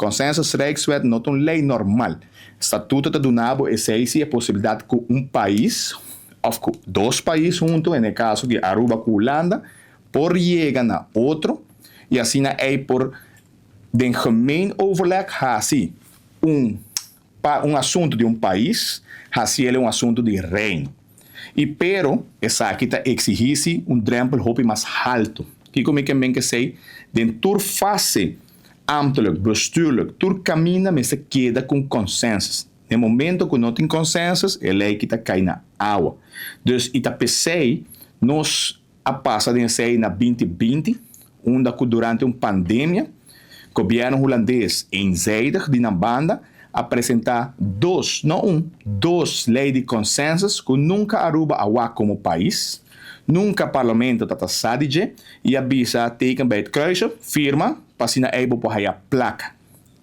Consensus Rijkswet no ta un lei normal. Statuto ta duna bo esei e posibilidat ku un pais òf ku dos pais huntu, den e kaso di Aruba ku Hulanda, por yega na otro i asina ei por den gemeen overleg hasi un asuntu di un pais, hasi e un asuntu di Reino. I pero esaki ta eksigí un drempel hopi mas haltu. Kiko mi ke men ku esei? Den tur fase ambtelijk, bestuurlijk, tur kaminda mester keda ku consensus. Na momento ku no tin consensus, e lei ta kai na awa. Dus i ta p'esei nos a pasa di esei na 2020, unda ku durante un pandemia, gobièrnu hulandes eenzijdig di nan banda a presentá dos, no un, dos lei di consensus ku nunka Aruba a wak komo pais, nunka parlamento tabata sa di dje, i a bisa teken bij het kruisje, firma, pa asina ei bo por haya plaka.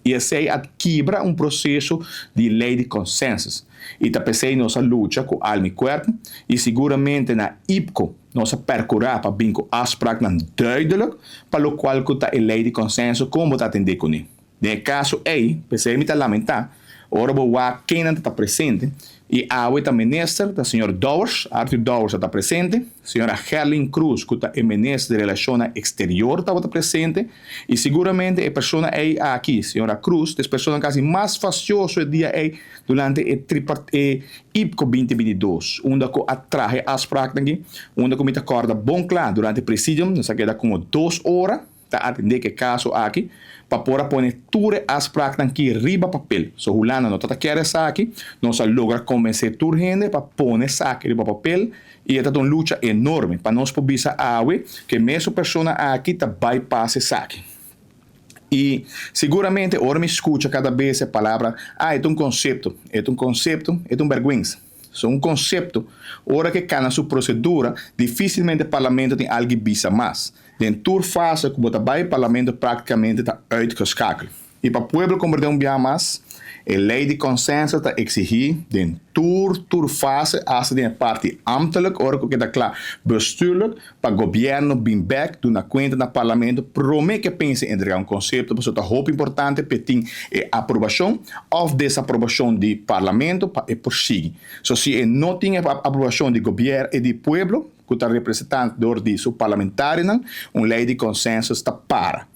I esei a kibra un proseso di lei di consensus. I ta p'esei nos a lucha ku alma i kurpa i siguramente na IPCO nos a perkurá pa bin ku afspraaknan duidelijk pa lokual ku ta e lei di consenso, kon bo ta atendé kuné. Den e kaso ei, p'esei mi ta lamentá, ora bo wak ken ta presente, i awe ta minister, ta señor Dowers, Arthur Dowers ta presente, señora Gerlin Cruz, ku ta e minister di Relashon Eksterior, tabata presente, i siguramente e persona ei aki, señora Cruz, e persona kasi mas fastioso e dia ei durante e tripart e IPCO 2022, unda ku a traha afspraak aki, unda ku mi ta kòrda bon kla durante e presidium, nos a keda komo 2 ora ta atendé ku e kaso aki, pa por a pone tur e afspraaknan aki riba papel. So Hulanda no tabata kier esaki, nos a logra konvensé tur hende pa pone esaki riba papel i e ta un lucha enorme pa nos por bisa awe ku e mesun persona aki ta bypass esaki. I siguramente ora mi skucha kada bes e palabra, "Ah, e un konsepto, e un konsepto", e un bèrgwensa. So un konsepto, ora ku kana su prosedura, difísilmente parlamento tin algu bisa mas. Den tur fase ku bo ta bai, parlamento práktikamente ta uitgeschakeld. I pa pueblo komprondé un biaha mas, e lei di konsenso ta eksigí den tur fase, hasta den parti ambtelijk, ora ku ta kla bestuurlijk, pa gobièrnu bin bèk, duna kuenta na parlamento, promé ku pensa entregá un konsepto, pasobra ta hopi importante pa tin e aprobashon òf desaprobashon di parlamento pa e por sigui. So si e no tin aprobashon di gobièrnu i di pueblo, ku ta representante di su parlamentarionan, un lei di konsenso ta para.